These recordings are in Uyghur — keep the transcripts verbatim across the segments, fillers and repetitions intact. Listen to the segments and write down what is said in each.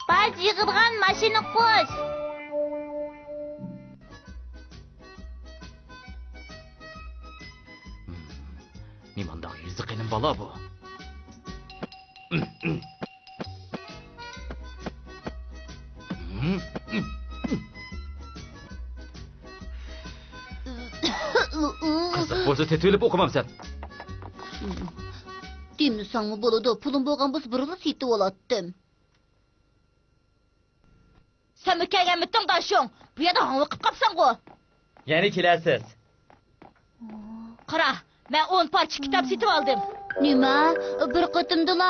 باج يىغىدىغان ماشىنا قوش. نېمانداق يۈزى قېنىم بالا بۇ؟ قىزىق بولسا سېتىۋېلىپ ئوقۇمامسەن؟ دېمىسەڭمۇ بولىدۇ، پۇلۇم بولغان بولسا بۇرۇنلا سېتىۋالاتتىم. سەنمۇ كەلگەنمىتىڭ داشۇڭ؟ بۇ يەردە ھاڭۋېقىپ قاپسەنغۇ؟ يەنە كېلەرسىز. قارا، مەن ئون پارچە كىتاب سېتىۋالدىم. نېمە؟ بىر قېتىمدىلا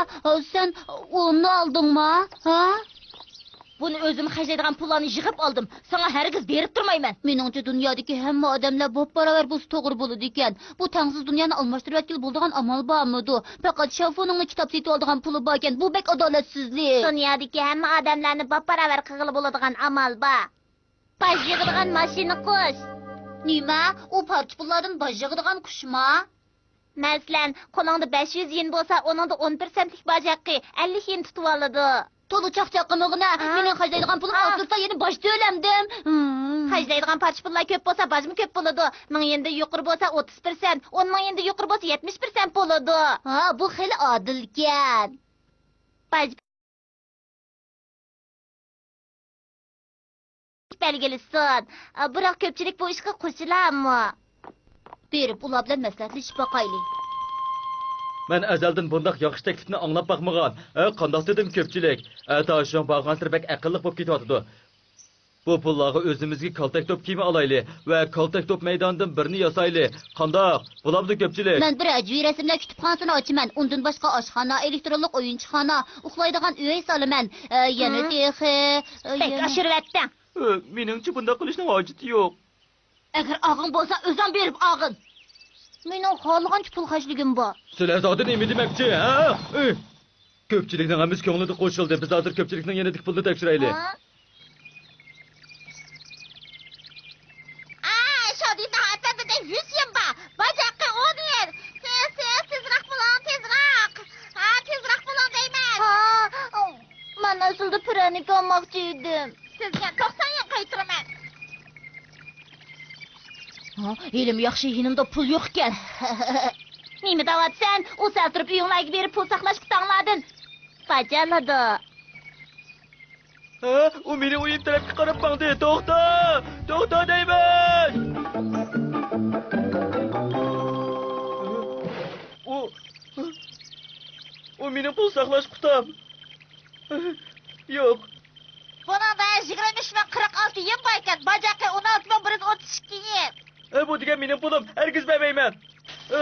سەن ئوننى ئالدىڭما؟ ھە؟ بۇنى ئۆزۈم خەجلەيدىغان پۇللارنى يىغىپ ئالدىم. ساڭا ھەرگىز بېرىپ تۇرمايمەن. مېنىڭچە دۇنيادىكى ھەممە ئادەملەر باپباراۋەر بولسا توغرا بولىدىكەن. بۇ تەڭسىز دۇنيانى ئالماشتۇرۇۋەتكىلى بولىدىغان ئامال بارمىدۇ؟ پەقەت شياۋفۇنىڭلا كىتاب سېتىۋالىدىغان پۇلى باركەن. بۇ بەك ئادالەتسىزلىك. دۇنيادىكى ھەممە ئادەملەرنى باپباراۋەر قىلغىلى بولىدىغان ئامال بار. باج يىغىدىغان ماشىنا قۇش. نېمە؟ ئۇ پارچە پۇللاردىن باج يىغىدىغان قۇشما؟ مەسىلەن، قولۇڭدا بەش يۈز يېن بولسا، ئۇنىڭدا ئون پىرسەنتلىك باج ھەققى، ئەللىك يېن تۇتۇۋالىدۇ. تولا چاقچاق قىلمىغىنە. ھا؟ مېنىڭ خەجلەيدىغان پۇلۇم ھا؟ ئاز تۇرسا، يەنە باج تۆلەمدىم. ھىم. خەجلەيدىغان پارچە پۇللار كۆپ بولسا، باجمۇ كۆپ بولىدۇ. مىڭ يېندىن يۇقىرى بولسا، ئوتتۇز پىرسەنت، ئون مىڭ يېندىن يۇقىرى بولسا، يەتمىش پىرسەنت بولىدۇ. ھا، بۇ خېلى ئادىلكەن. باج بەلگىلىسۇن. بىراق كۆپچىلىك بۇ ئىشقا قوشۇلارمۇ؟ بېرىپ ئۇلار بىلەن مەسلىھەتلىشىپ باقايلى. مەن ئەزەلدىن بۇنداق ياخشى تەكلىپنى ئاڭلاپ باقمىغان. ھە، قانداق دېدىم كۆپچىلىك؟ ھە، تاشيۇڭ بارغانسېرى بەك ئەقىللىق بولۇپ كېتىۋاتىدۇ. بۇ پۇللارغا ئۆزىمىزگە كالتەك توپ كىيىمى ئالايلى ۋە كالتەك توپ مەيدانىدىن بىرنى ياسايلى. قانداق؟ بولامدۇ كۆپچىلىك؟ مەن بىر ھەجۋىي رەسىملەر كۈتۈپخانىسىنى ئاچىمەن. ئۇندىن باشقا ئاشخانا، ئېلېكترونلۇق ئويۇنچۇخانا، ئۇخلايدىغان ئۆي سالىمەن. ئە، يەنە ھە؟ تېخى، ئە، بەك يەنە ئاشۇرۇۋەتتىڭ. ئە، مېنىڭچە بۇنداق قىلىشنىڭ ھاجىتى يوق. ئەگەر ئالغۇڭ بولسا، ئۆزۈڭ بېرىپ ئالغىن. مېنىڭ خالىغانچە پۇل خەجلىگۈم بار. سىلەر زادى نېمە دېمەكچى، ھە؟ ئى! كۆپچىلىكنىڭ ھەممىسى كۆڭلىدە قوشۇلدى. بىز ھازىر كۆپچىلىكنىڭ يېنىدىكى پۇلنى تەكشۈرەيلى. ھە؟ ئا، شادىينىڭ ئەپەندىدە يۈز يېن بار. باج ھەققى ئون يېن. تېز، تېز، تېزراق بولۇڭ، تېزراق. ھا، تېزراق بولۇڭ دەيمەن. ھا، مەن ئەسلىدە پىرەنىك ئالماقچى ئىدىم. سىزگە توقسان يېن قايتۇرىمەن. ھا، ھېلىمۇ ياخشى، يېنىمدا پۇل يوق ئىكەن. نېمە دەۋاتىسەن؟ ئۇ سەل تۇرۇپ ئۆيۈڭلارغا بېرىپ پۇل ساقلاش قۇتاڭلاردىن باج ئالىدۇ. ھە؟ ئۇ مېنىڭ ئۆيۈم تەرەپكە قاراپ ماڭدى. توختا! توختا دەيمەن! ئۇ، ئۇ مېنىڭ پۇل ساقلاش قۇتام. يوق. بۇنىڭدا يىگىرمە ئۈچ مىڭ قىرىق ئالتە يېن بار ئىكەن، باج ھەققى ئون ئالتە مىڭ بىر يۈز ئوتتۇز ئىككى يېن. ئە، بۇ دېگەن مېنىڭ پۇلۇم، ھەرگىز بەرمەيمەن. ئە،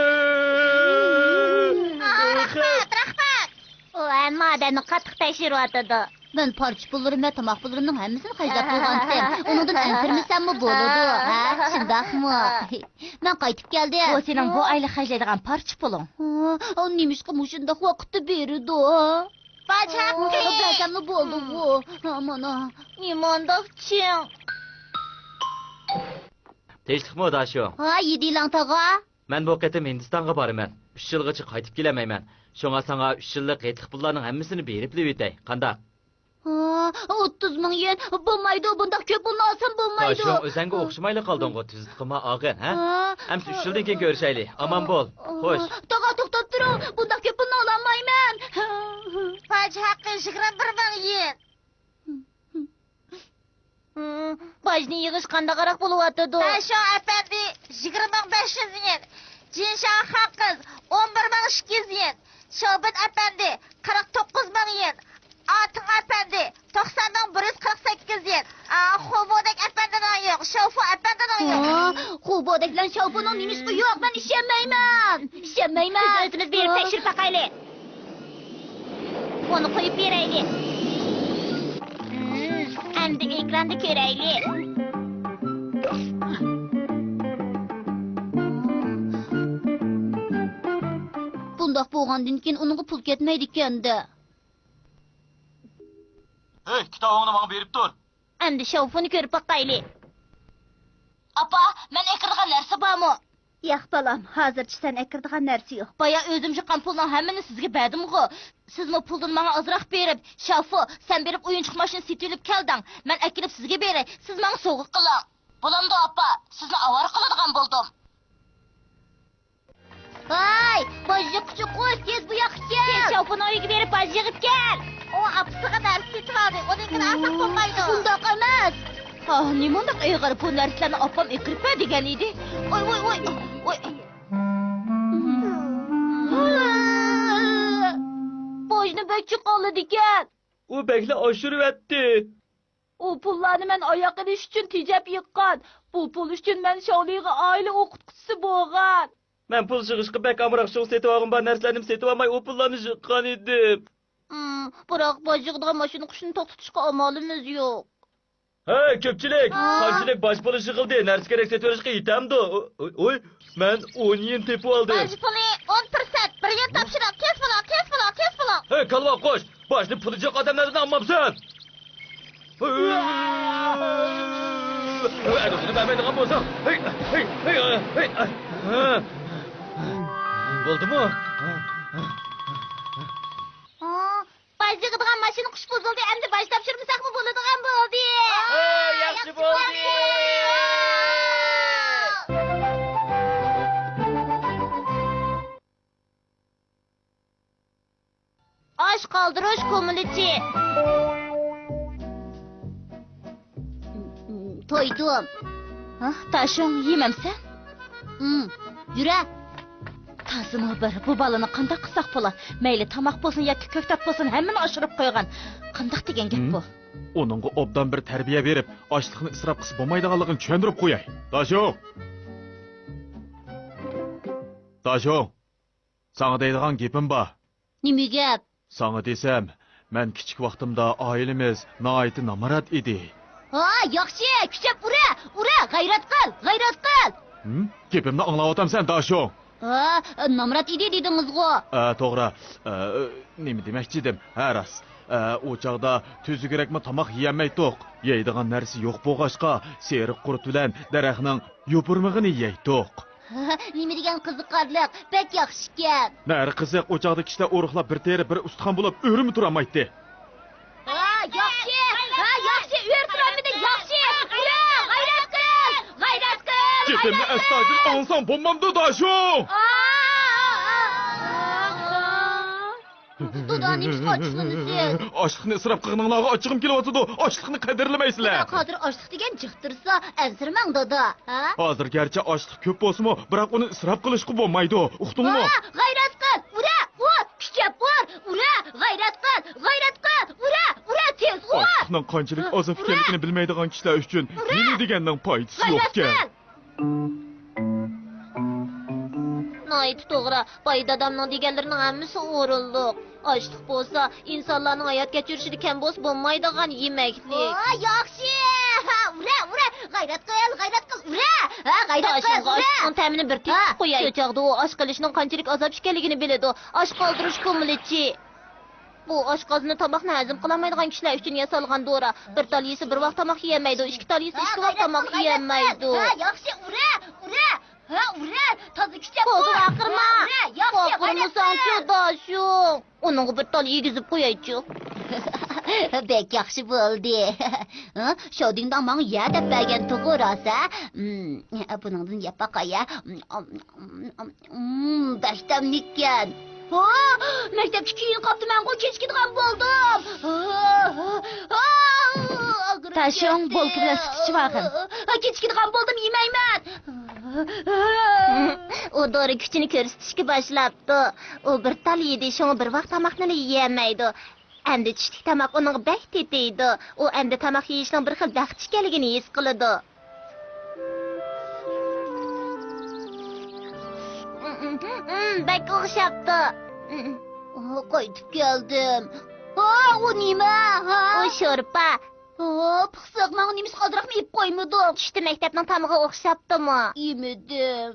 ئا، رەھمەت، رەھمەت. ئۇ ھەممە ئادەمنى قاتتىق تەكشۈرۈۋاتىدۇ. مەن پارچە پۇللىرىم ۋە تاماق پۇللىرىمنىڭ ھەممىسىنى خەجلەپ بولغانتىم. ئۇنىڭدىن ئەنسىرىمىسەممۇ بولىدۇ. ھە، شۇنداقمۇ؟ مەن قايتىپ كەلدىم. بۇ سېنىڭ بۇ ئايلىق خەجلەيدىغان پارچە پۇلۇڭ. ئا، نېمىشقا مۇشۇنداق ۋاقىتتا بېرىدۇ؟ باج ھەققى. بەرسەملا بولدىغۇ. ھا، مانا. نېمانداق چىڭ. تىنچلىقمۇ، داشۇ؟ ھا، يىدىلاڭ تاغا. مەن بۇ قېتىم ھىندىستانغا بارىمەن. ئۈچ يىلغىچە قايتىپ كېلەلمەيمەن. شۇڭا ساڭا ئۈچ يىللىق ھېيتلىق پۇللارنىڭ ھەممىسىنى بېرىپلا ئۆتەي. قانداق؟ ھا، ئوتتۇز مىڭ يېن. بولمايدۇ، بۇنداق كۆپ پۇلنى ئالسام بولمايدۇ. داشۇ، ئۆزەڭگە ئوخشىمايلا قالدىڭغۇ، تۈزۈت قىلما ئاغىن، ھە؟ ھا؟ ئەمسە ئۈچ يىلدىن كېيىن كۆرۈشەيلى. ئامان بول. خوش. تاغا، توختاپ تۇرۇڭ. بۇنداق كۆپ پۇلنى ئالالمايمەن. باج ھەققى يىگىرمە بىر مىڭ يېن. باجنى يىغىش قانداقراق بولۇۋاتىدۇ؟ داشۇ ئەپەندى يىگىرمە مىڭ بەش يۈز يېن، جىنشاڭ خان قىز ئون بىر مىڭ ئىككى يۈز يېن، شاۋبىن ئەپەندى قىرىق توققۇز مىڭ يېن، ئاتىڭ ئەپەندى توقسان مىڭ بىر يۈز قىرىق سەككىز يېن، ئا، خۇبودەك ئەپەندىنىڭ يوق، شوفۇ ئەپەندىنىڭ يوق. ھا؟ خۇبودەك بىلەن شاۋفۇنىڭ نېمىشقا يوق؟ مەن ئىشەنمەيمەن. ئىشەنمەيمەن. بىز ئۆزىمىز بېرىپ تەكشۈرۈپ باقايلى. ئۇنى قويۇپ بېرەيلى. ھىم، ئەمدى ئېكراندا كۆرەيلى. بۇنداق بولغاندىن كېيىن ئۇنىڭغا پۇل كەتمەيدىكەن-دە. ھەي، كىتابىڭنى ماڭا بېرىپ تۇر. ئەمدى شاۋفۇنى كۆرۈپ باقايلى. ئاپا، مەن ئەكىرىدىغان نەرسە بارمۇ؟ ياق، بالام، ھازىرچە سەن ئەكىرىدىغان نەرسە يوق. بايا ئۆزۈم يىغقان پۇلنىڭ ھەممىنى سىزگە بەردىمغۇ؟ سىزمۇ پۇلدىن ماڭا ئازراق بېرىپ، شافۇ، سەن بېرىپ ئويۇنچۇق ماشىنا سېتىۋېلىپ كەلدىڭ. مەن ئەكېلىپ سىزگە بېرەي. سىز ماڭا سوۋغا قىلىڭ. بولامدۇ، ئاپا؟ سىزنى ئاۋارە قىلىدىغان بولدۇم. ۋاي، باج يىغقۇچى قۇش، تېز بۇ ياققا كەل. تېز شاۋپۇننىڭ ئۆيىگە بېرىپ باج يىغىپ كەل. ئۇ ئاپىسىغا نەرسە سېتىۋالدى، ئۇنىڭكىنى ئالساق بولمايدۇ. ئۇنداق ئەمەس. ھا، نېمانداق ئېغىر، بۇ نەرسىلەرنى ئاپام ئەكىرىپ بەر دېگەن ئىدى. ۋاي، ۋاي، ۋاي، ۋاي. باجنى بەك جىق ئالىدىكەن. ئۇ بەكلا ئاشۇرۇۋەتتى. ئۇ پۇللارنى مەن ئاياق ئېلىش ئۈچۈن تېجەپ يىغقان. بۇ پۇل ئۈچۈن مەن شاۋلىغا ئائىلە ئوقۇتقۇچىسى بولغان. مەن پۇل يىغىشقا بەك ئامراق، شۇڭا سېتىۋالغۇم بار نەرسىلەرنىمۇ سېتىۋالماي، ئۇ پۇللارنى يىغقان ئىدىم. ئىم، بىراق باج يىغىدىغان ماشىنا قۇشنى توختىتىشقا ئامالىمىز يوق. ھەي، كۆپچىلىك! ھا؟ قانچىلىك باج پۇلى يىغىلدى؟ نەرسە كېرەك سېتىۋېلىشقا يېتەمدۇ؟ ئۇ-، ئۇ-، ئۇي، مەن ئون يۈەن تېپىۋالدىم. باج پۇلى ئون پىرسەنت، بىر يۈەن تاپشۇرۇڭ، تېز بولۇڭ، تېز بولۇڭ، تېز بولۇڭ! ھەي، كالۋا قۇش! باجنى پۇلى جىق ئادەملەردىن ئالمامسەن؟ ئەگەر شۇنى بەرمەيدىغان بولساڭ، ھەي، ھەي، ھەي، ھەي، ھەي، ھەي. بولدىمۇ؟ ھا، باج يىغىدىغان ماشىنا قۇش بۇزۇلدى، ئەمدى باج تاپشۇرمىساقمۇ بولىدىغان بولدى. ھا، ياخشى بولدى. ئاش قالدۇرۇش كۇمۇلىچى. تويدۇم. ھا، تاشۇڭ، يېمەمسەن؟ ئىم، يۈرە. تازىمۇ بىر، بۇ بالىنى قانداق قىلساق بولا؟ مەيلى تاماق بولسۇن ياكى كۆكتات بولسۇن، ھەممىنى ئاشۇرۇپ قويغان. قانداق دېگەن گەپ بۇ؟ ئۇنىڭغا ئوبدان بىر تەربىيە بېرىپ، ئاشلىقنى ئىسراپ قىلسا بولمايدىغانلىقىنى چۈشەندۈرۈپ قوياي. تاشۇڭ! تاشۇڭ! ساڭا دەيدىغان گېپىم بار. نېمە گەپ؟ ساڭا دېسەم، مەن كىچىك ۋاقتىمدا ئائىلىمىز ناھايىتى نامرات ئىدى. ھا، ياخشى، كۈچەپ ئۇرە، ئۇرە، غەيرەت قىل، غەيرەت قىل! ھىم؟ گېپىمنى ئاڭلاۋاتامسەن، داشۇڭ؟ ھا، نامرات ئىدى دېدىڭىزغۇ. ئە، توغرا. ئە، نېمە دېمەكچىدىم؟ ھە، راست. ئە، ئۇ چاغدا تۈزۈكرەكمۇ تاماق يېيەلمەيتتۇق. يەيدىغان نەرسە يوق بولغاچقا، سېرىق قۇرت بىلەن دەرەخنىڭ يوپۇرمىقىنى يەيتتۇق. نېمە دېگەن قىزىقارلىق، بەك ياخشىكەن. نەرە قىزىق، ئۇ چاغدا كىشىلەر ئورۇقلاپ بىر تېرە، بىر ئۇستىخان بولۇپ ئۆرىمۇ تۇرالمايتتى. ھا، ياخشى، ھا، ياخشى، ئۆرە تۇرالمىدى، ياخشى. ئۇرە، غەيرەت قىل، غەيرەت قىل، گېپىمنى ئەستايىدىل ئاڭلىساڭ بولمامدۇ، داشۇ؟ ئا، ئا، ئا، ئا. دادا، نېمىشقا ئاچچىقلىنىسىز؟ ئاشلىقنى ئىسراپ قىلغىنىڭلارغا ئاچچىقىم كېلىۋاتىدۇ. ئاشلىقنى قەدىرلىمەيسىلەر. بىراق ھازىر ئاشلىق دېگەن جىقتۇرسا، ئەنسىرىمەڭ، دادا. ھە؟ ھازىر گەرچە ئاشلىق كۆپ بولسىمۇ، بىراق ئۇنى ئىسراپ قىلىشقا بولمايدۇ. ئۇقتۇڭمۇ؟ ھا، غەيرەت قىل! ئۇرە! ئۇر! كۈچەپ ئۇر! ئۇرە! غەيرەت قىل! غەيرەت قىل! ئۇرە! ئۇرە! تېز ئۇر! ئاشلىقنىڭ قانچىلىك ئازاب ئىكەنلىكىنى بىلمەيدىغان كىشىلەر ئۈچۈن نېمە دېگەننىڭ پايدىسى يوقكەن. ناھايىتى توغرا. باي دادامنىڭ دېگەنلىرىنىڭ ھەممىسى ئورۇنلۇق. ئاشلىق بولسا، ئىنسانلارنىڭ ھايات كەچۈرۈشىدە كەم بولسا بولمايدىغان يېمەكلىك. ۋاي، ياخشى! ھا، ئۇرە، ئۇرە! غەيرەت قىل، غەيرەت قىل، ئۇرە! ھا، غەيرەت قىل، ئۇرە! ئاشلىقنىڭ تەمىنى بىر تېتىپ قوياي. شۇ چاغدا ئۇ ئاش قىلىشنىڭ قانچىلىك ئازاب ئىكەنلىكىنى بىلىدۇ. ئاش قالدۇرۇش كۇمۇلىچى. بۇ ئاشقازىنى تاماقنى ھەزىم قىلالمايدىغان كىشىلەر ئۈچۈن ياسالغان دورا. بىر تال يېسە بىر ۋاق تاماق يېيەلمەيدۇ، ئىككى تال يېسە ئىككى ۋاق تاماق يېيەلمەيدۇ. ھا، ياخشى، ئۇرە، ئۇرە. ھا، ئۇرە، تازا كۈچەپ ئۇر. ھا، ئۇرە، ياخشى، غەيرەت قىل. ئۇنىڭغا بىر تال يېگۈزۈپ قويايچۇ. بەك ياخشى بولدى. ھا، شاۋدىڭداڭ ماڭا يە دەپ بەرگەنتىغۇ راست، ھە؟ بۇنىڭدىن يەپ باقاي، ھە؟ ئۇم، بەك تەملىككەن. ھا، مەكتەپكە كېيىن قاپتىمەنغۇ، كېچىكىدىغان بولدۇم. ھا، ھا، ھا، ئاغرىپ كەتتى. تاشۇڭ، بولكا بىلەن سۈت ئىچىۋالغىن. ھا، كېچىكىدىغان بولدۇم، يېمەيمەن. ئۇ دورا كۈچىنى كۆرسىتىشكە باشلاپتۇ. ئۇ بىر تال يېدى، شۇڭا بىر ۋاق تاماقنىلا يېيەلمەيدۇ. ئەمدى چۈشلۈك تاماق ئۇنىڭغا بەك تېتىيدۇ. ئۇ ئەمدى تاماق يېيىشنىڭ بىر خىل بەخت ئىكەنلىكىنى ھېس قىلىدۇ. بەك ئوخشاپتۇ. قايتىپ كەلدىم. ھا، ئۇ نېمە؟ ھا؟ ئۇ شورپا. ھا، پىخسىق، ماڭا نېمىشقا ئازراقمۇ ئېلىپ قويمىدىڭ؟ چۈشتە مەكتەپنىڭ تامىقى ئوخشاپتىمۇ؟ يېمىدىم.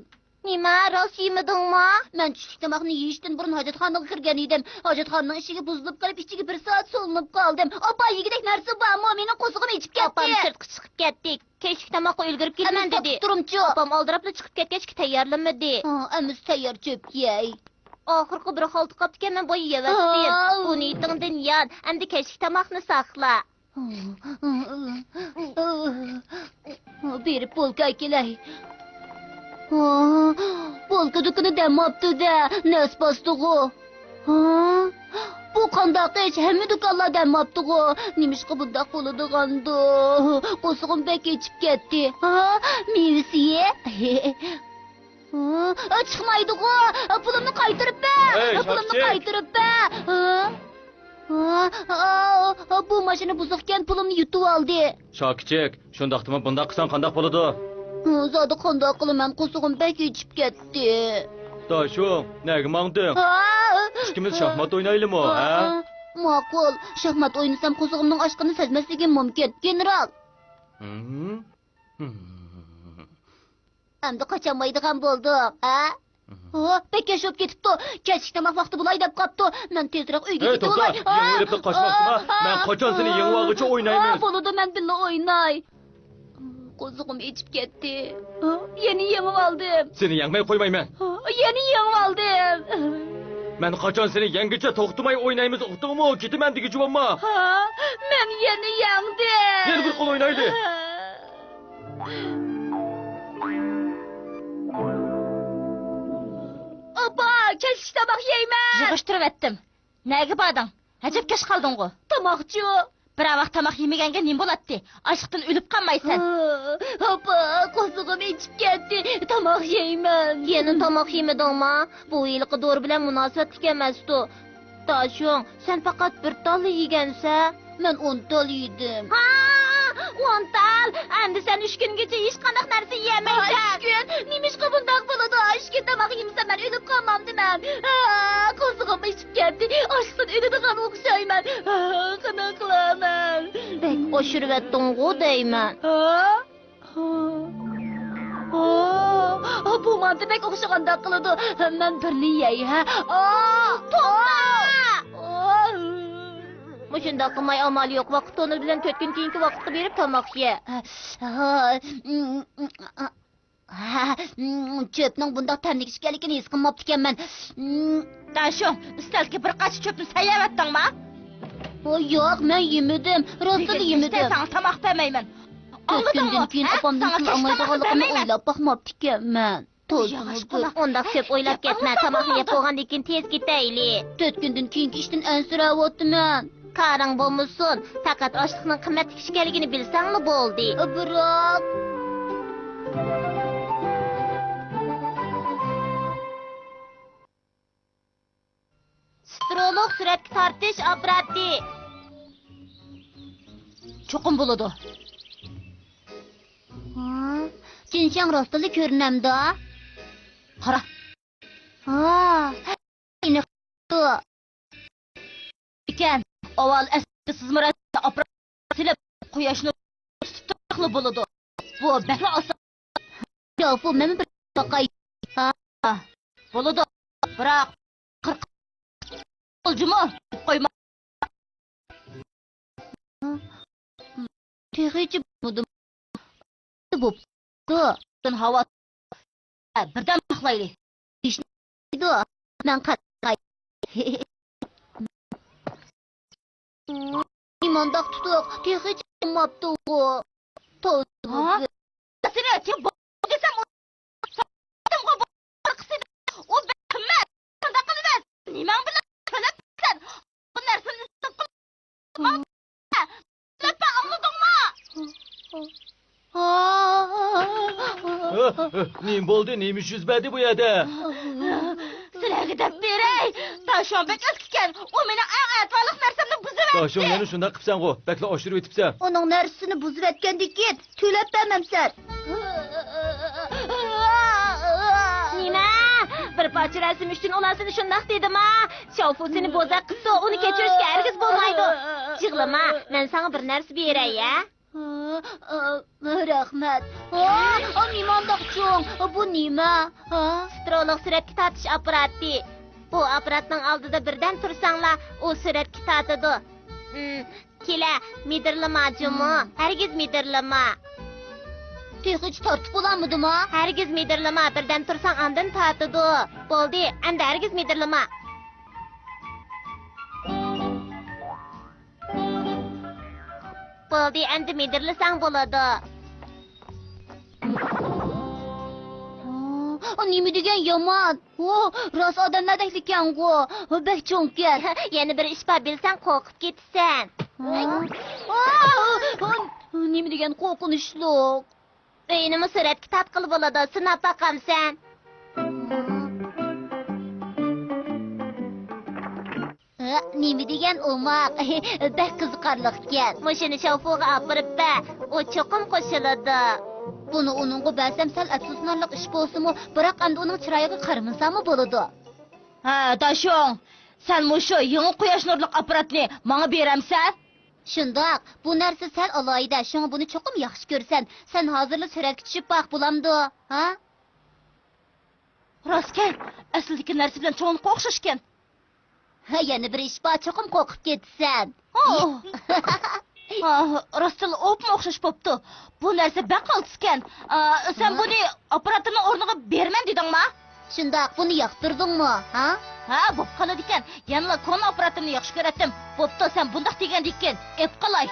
نېمە، راست يېمىدىڭمۇ؟ مەن چۈشلۈك تاماقنى يېيىشتىن بۇرۇن ھاجەتخانىغا كىرگەن ئىدىم. ھاجەتخانىنىڭ ئىشىكى بۇزۇلۇپ قېلىپ، ئىچىگە بىر سائەت سولىنىپ قالدىم. ئاپا، يېگۈدەك نەرسە بارمۇ؟ مېنىڭ قورسىقىم ئېچىپ كەتتى. ئاپام سىرتقا چىقىپ كەتتى. كەچلىك تاماققا ئۈلگۈرۈپ كېلىمەن دېدى. ئاپام ئالدىراپلا چىقىپ كەتكەچكە تەييارلىمىدى. ھا، ئەمىسە تەييار چۆپ يەي. ئاخىرقى بىر خالتا قاپتىكەن، مەن بايا يەۋەتتىم. ئاۋ! بۇ نىيىتىڭدىن يان، ئەمدى كەچلىك تاماقنى ساقلا. بېرىپ بولكا ئەكېلەي. بولكا دۇكىنى دەم ئاپتۇ-دە، نەس باستىغۇ. ھا؟ بۇ قانداق ئىش؟ ھەممە دۇكانلار دەم ئاپتىغۇ. نېمىشقا بۇنداق بولىدىغاندۇ؟ قورسىقىم بەك ئېچىپ كەتتى. ھا؟ مېۋىسى؟ ھا، چىقمايدىغۇ. پۇلۇمنى قايتۇرۇپ بەر. ھەي، پۇلۇمنى شاكىچىك. قايتۇرۇپ بەر. ھا؟ ھا، ھا، ھا، بۇ ماشىنا بۇزۇقكەن، پۇلۇمنى يۇتۇۋالدى. شاكىچىك، شۇنداقتىمۇ بۇنداق قىلساڭ قانداق بولىدۇ؟ زادى قانداق قىلىمەن، قورسىقىم بەك ئېچىپ كەتتى. داشۇڭ، نەگە ماڭدىڭ؟ ھا؟ ئىككىمىز شاھمات ئوينايلىمۇ، ھە؟ ھا، ماقۇل، شاھمات ئوينىسام قورسىقىمنىڭ ئاچقىنىنى سەزمەسلىكىم مۇمكىن. گېنېرال! ھىم؟ ھىم. ئەمدى قاچالمايدىغان بولدۇق، ھە؟ ھىم. ھو، بەك كەچ بولۇپ كېتىپتۇ. كەچلىك تاماق ۋاقتى بولاي دەپ قاپتۇ. مەن تېزرەك ئۆيگە ھەي، توختا، كېتىۋالاي. يېڭىلىپ قاچماقچىما؟ مەن قاچان سېنى يېڭىۋالغۇچە ئوينايمىز. بولىدۇ، مەن بىللە ئويناي. قورسىقىم ئېچىپ كەتتى. يەنە يېڭىۋالدىم. سېنى يەڭمەي قويمايمەن. يەنە يېڭىۋالدىم. مەن قاچان سېنى يەڭگىچە توختىماي ئوينايمىز، ئۇقتۇڭمۇ؟ كېتىمەن دېگۈچى بولما. ھا، مەن يەنە يەڭدىم. يەنە بىر قول ئوينايلى. ئاپا، كەچلىك تاماق يەيمەن. يىغىشتۇرۇۋەتتىم. نەگە باردىڭ؟ ئەجەب كەچ قالدىڭغۇ. تاماقچۇ. بىر ۋاق تاماق يېمىگەنگە نېمە بولاتتى؟ ئاچلىقتىن ئۆلۈپ قالمايسەن. ھا، ئاپا، قورسىقىم ئېچىپ كەتتى. تاماق يەيمەن. يەنە تاماق يېمىدىڭما؟ بۇ ھېلىقى دورا بىلەن مۇناسىۋەتلىك ئەمەستۇ. داشۇڭ، سەن پەقەت بىر تاللا يېگەنسەن. مەن ئون تال يېدىم. ھا، ئون تال! ئەمدى سەن ئۈچ كۈنگىچە ھېچقانداق نەرسە يېيەلمەيسەن. ھا، ئۈچ كۈن؟ نېمىشقا بۇنداق بولىدۇ؟ ئۈچ كۈن تاماق يېمىسەم، مەن ئۆلۈپ قالمامدىمەن؟ ھا، قورسىقىم ئېچىپ كەتتى. ئاچلىقتىن ئۆلىدىغان ئوخشايمەن. ھا، قانداق قىلىمەن؟ بەك ئاشۇرۇۋەتتىڭغۇ دەيمەن. ھا؟ ھا، بۇ مانتا بەك ئوخشىغاندەك قىلىدۇ. مەن بىرنى يەي، ھە؟ ئا! توختا! مۇشۇنداق قىلماي ئامال يوق. ۋاقىت تونۇلى بىلەن تۆت كۈن كېيىنكى ۋاقىتقا بېرىپ تاماق يە. چۆپنىڭ بۇنداق تەملىك ئىكەنلىكىنى ھېس قىلماپتىكەنمەن. داشۇڭ، ئۈستەلدىكى بىر قاچا چۆپنى سەن يەۋەتتىڭما؟ ھو، ياق، مەن يېمىدىم. راستلا يېمىدىم. ساڭا تاماق بەرمەيمەن. تۆت كۈندىن كېيىن ئاپامدىن پۇل ئالمايدىغانلىقىمنى ئويلاپ باقماپتىكەنمەن. توزۇمۇ بىر. ئۇنداق كۆپ ئويلاپ كەتمە، تاماقنى يەپ بولغاندىن كېيىن تېز كېتەيلى. تۆت كۈندىن كېيىنكى ئىشتىن ئەنسىرەۋاتىمەن. كارىڭ بولمىسۇن، پەقەت ئاشلىقنىڭ قىممەتلىك ئىكەنلىكىنى بىلسەڭلا بولدى. بىراق. سترولۇق سۈرەتكە تارتىش ئاپپاراتى. چوقۇم بولىدۇ. ھا؟ جىنشاڭ راستلا كۆرۈنەمدۇ؟ قارا. ھا. ئېنىق. ئىكەن، ئاۋۋال ئەسلىدە سىزمۇ رەسىمنى ئاپپاراتقا سېلىپ، قۇياشنى تۇتۇپ تۇرۇقلا بولىدۇ. بۇ بەكلا ئاسان. ياۋفۇ، مەنمۇ بىر باقاي. ھا، بولىدۇ، بىراق قىرىق جۇمۇ قويما. تېخىچە بولمىدىم. بوپتۇ. ھاۋا بىردەم ئۇخلايلى. دېيىشمەيدۇ. مەن قاتقاي. نېمانداق تۇتۇق، تېخىچە بولماپتۇغۇ. توزۇپ. سېنى ئېچىپ بول دېسەم، ئۇ ساتتىمغۇ بۇ قىسىنى. ئۇ بەك قىممەت. قانداق قىلىمەن؟ نېمەڭ بىلەن تۆلەپسەن؟ بۇ نەرسىنى سېتىپ قىل. تۆلەپ بەر، ئاڭلىدىڭمۇ؟ نېمە بولدى؟ نېمە ئىش يۈز بەردى بۇ يەردە؟ سىلەرگە دەپ بېرەي. داشۇڭ بەك ئۆتكۈكەن. ئۇ مېنىڭ ئەڭ ئەتىۋارلىق نەرسەمنى بۇزۇۋەتتى. داشۇڭ يەنە شۇنداق قىپسەنغۇ. بەكلا ئاشۇرۇۋېتىپسەن. ئۇنىڭ نەرسىسىنى بۇزۇۋەتكەندىن كېيىن تۆلەپ بەرمەمسەن. نېمە؟ بىر پارچە رەسىم ئۈچۈن ئۇلار سېنى شۇنداق دېدىما؟ شاۋفۇ سېنى بوزەك قىپتۇ، ئۇنى كەچۈرۈشكە ھەرگىز بولمايدۇ. يىغلىما، مەن ساڭا بىر نەرسە بېرەي، ھە؟ رەھمەت. ئا، نېمانداق چوڭ؟ بۇ نېمە؟ سترولۇق سۈرەتكە تارتىش ئاپپاراتى. بۇ ئاپپاراتنىڭ ئالدىدا بىردەم تۇرساڭلار، ئۇ سۈرەتكە تارتىدۇ. كېلە، مىدىرلىما جۇمۇ، ھەرگىز مىدىرلىما. تېخىچە تارتىپ بولالمىدىما؟ ھەرگىز مىدىرلىما، بىردەم تۇرساڭ ئاندىن تارتىدۇ. بولدى، ئەمدى ھەرگىز مىدىرلىما. بولدى، ئەمدى مىدىرلىساڭ بولىدۇ. ئا، نېمە دېگەن يامان. ۋو، راست ئادەملەردەكلىكەنغۇ. بەك چوڭكەن. يەنە بىر ئىش بار، بىلسەڭ قورقۇپ كېتىسەن. ھا؟ ۋو، نېمە دېگەن قورقۇنچلۇق. ئۆينىمۇ سۈرەتكە تارتقىلى بولىدۇ، سىناپ باقامسەن؟ ھە، نېمە دېگەن ئوماق. بەك قىزىقارلىقكەن. مۇشۇنى شاۋفۇغا ئاپىرىپ بەر، ئۇ چوقۇم قوشۇلىدۇ. بۇنى ئۇنىڭغا بەرسەم سەل ئەپسۇسلىنارلىق ئىش بولسىمۇ، بىراق ئەمدى ئۇنىڭ چىرايىغا قارىمىساممۇ بولىدۇ. ھە، داشۇڭ، سەن مۇشۇ يېڭى قۇياش نۇرلۇق ئاپپاراتنى ماڭا بېرەمسەن؟ شۇنداق، بۇ نەرسە سەل ئالاھىدە، شۇڭا بۇنى چوقۇم ياخشى كۆرىسەن. سەن ھازىرلا سۈرەتكە چۈشۈپ باق، بولامدۇ؟ ھا؟ راستكەن، ئەسلىدىكى نەرسە بىلەن چوڭلۇقى ئوخشاشكەن. ھە، يەنە بىر ئىش بار، چوقۇم قورقۇپ كېتىسەن. ھو! ئا، راستتىنلا ئوپمۇ ئوخشاش بوپتۇ. بۇ نەرسە بەك قالتىسكەن. ئا، سەن ھە؟ بۇنى ئاپپاراتىمنىڭ ئورنىغا بېرىمەن دېدىڭما؟ شۇنداق، بۇنى ياقتۇردۇڭمۇ، ھا؟ ھە، بوپ قالىدىكەن. يەنىلا كونا ئاپپاراتىمنى ياخشى كۆرەتتىم. بوپتۇ، سەن بۇنداق دېگەندىكىن، ئېپ قالاي.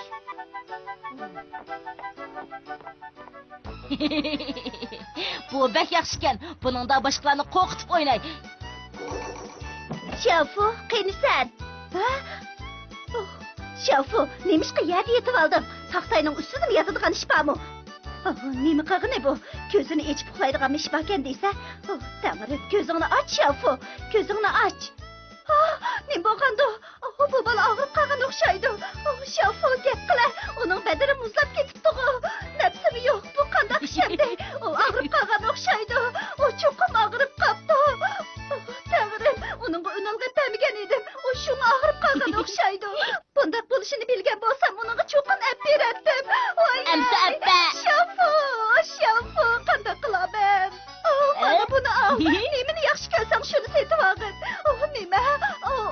بۇ بەك ياخشىكەن. بۇنىڭدا باشقىلارنى قورقۇتۇپ ئويناي. شياۋفۇ، قېنى سەن؟ ھە؟ ئوھ، شياۋفۇ، نېمىشقا يەردە يېتىۋالدىڭ؟ تاختاينىڭ ئۈستىدىمۇ ياتىدىغان ئىش بارمۇ؟ ئوھ، نېمە قىلغىنى بۇ؟ كۆزىنى ئېچىپ ئۇخلايدىغان ئىش باركەن دېسە؟ ئوھ، تەڭرىم، كۆزۈڭنى ئاچ، شياۋفۇ، كۆزۈڭنى ئاچ. ئاھ، نېمە بولغاندۇ؟ ئاھ، بۇ بالا ئاغرىپ قالغان ئوخشايدۇ. ئاھ، شياۋفۇ، گەپ قىلە. ئۇنىڭ بەدىنى مۇزلاپ كېتىپتىغۇ. نەپسىمۇ يوق. بۇ قانداق ئىش ئەمدى؟ ئۇ ئاغرىپ قالغان ئوخشايدۇ. ئۇ چوقۇم ئاغرىپ قاپتۇ. ئاھ، تەڭرىم، ئۇنىڭغا ئۈنئالغا ئەپ بەرمىگەن ئىدىم. ئۇ شۇڭا ئاغرىپ قالغان ئوخشايدۇ. بۇنداق بولۇشىنى بىلگەن بولسام، ئۇنىڭغا چوقۇم ئەپ بېرەتتىم. ۋاي، ئەمسە ئەپ بەر. شياۋفۇ، شياۋفۇ، قانداق قىلامەن؟ ئاھ، مانا بۇنى ئال. نېمىنى ياخشى كۆرسەڭ، شۇنى سېتىۋالغىن. ئاھ، نېمە؟ ئاھ،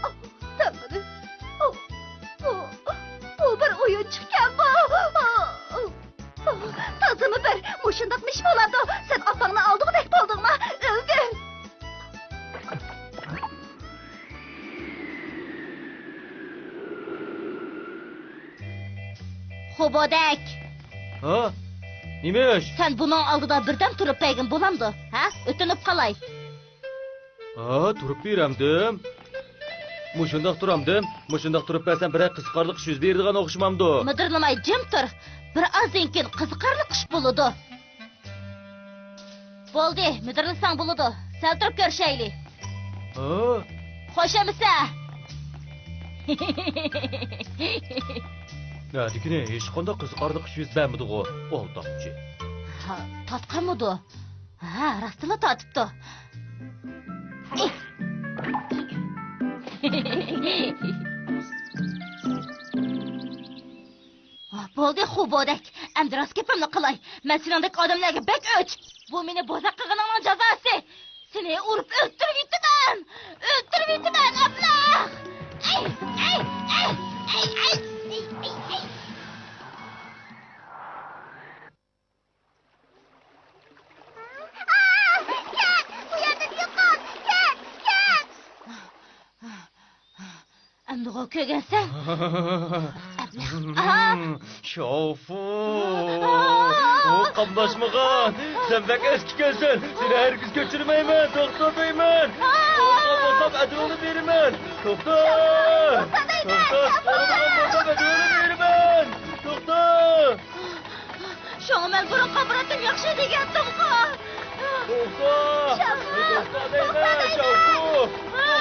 ئاھ، تەڭرىم. ئاھ، ئاھ، ئاھ، بۇ بىر ئويۇنچۇقكەنغۇ. ئاھ، ئاھ، تازىمۇ بىر مۇشۇنداق ئىش بولامدۇ؟ سەن ئاپاڭنى ئالدىغۇدەك بولدۇڭما؟ ئۆلگۈن! خوبودەك! ھا؟ نېمە ئىش؟ سەن بۇنىڭ ئالدىدا بىردەم تۇرۇپ بەرگىن بولامدۇ؟ ھە؟ ئۆتۈنۈپ قالاي. ھا، تۇرۇپ بېرەمدىم. مۇشۇنداق تۇرامدىم. مۇشۇنداق تۇرۇپ بەرسەم، بىرەر قىزىقارلىق ئىش يۈز بېرىدىغان ئوخشىمامدۇ؟ مىدىرلىماي جىم تۇر. بىر ئازدىن كېيىن قىزىقارلىق ئىش بولىدۇ. بولدى، مىدىرلىساڭ بولىدۇ. سەل تۇرۇپ كۆرۈشەيلى. ھا؟ خوش ئەمىسە! نەدىكىنى ھېچقانداق قىزىقارلىق ئىش يۈز بەرمىدىغۇ، ئالدامچى. ھا، تارتقانمىدۇ؟ ھا، راستلا تارتىپتۇ. بولدى، خوبودەك. ئەمدى راست گېپىمنى قىلاي. مەن سېنىڭدەك ئادەملەرگە بەك ئۆچ. بۇ مېنى بوزەك قىلغىنىڭنىڭ جازاسى. سېنى ئۇرۇپ ئۆلتۈرۈۋېتىمەن. ئۆلتۈرۈۋېتىمەن، ئەبلەخ. ئەي، ئەي، ئەي، ئەي، ئەي. ئا، كەت! بۇ يەردىن يوقال! كەت! كەت! ئەمدىغۇ كۆرگەنسەن؟ ئەبلەخ. ئا! شاۋفۇ! ئا! ئۇ قاملاشمىغان! سەن بەك ئەسكىكەنسەن! سېنى ھەرگىز كەچۈرمەيمەن! توختا دەيمەن! ئا! ئۇ قاملىسام ئەجرىڭنى بېرىمەن! توختا! توختا دەيمەن! توختا! قاملىسام ئەجرىڭنى بېرىمەن! توختا! شۇڭا مەن بۇرۇن قاپىراتتىن ياخشى دېگەنتىمغۇ. توختا! شاپۇ! توختا دەيمەن، شاپۇ!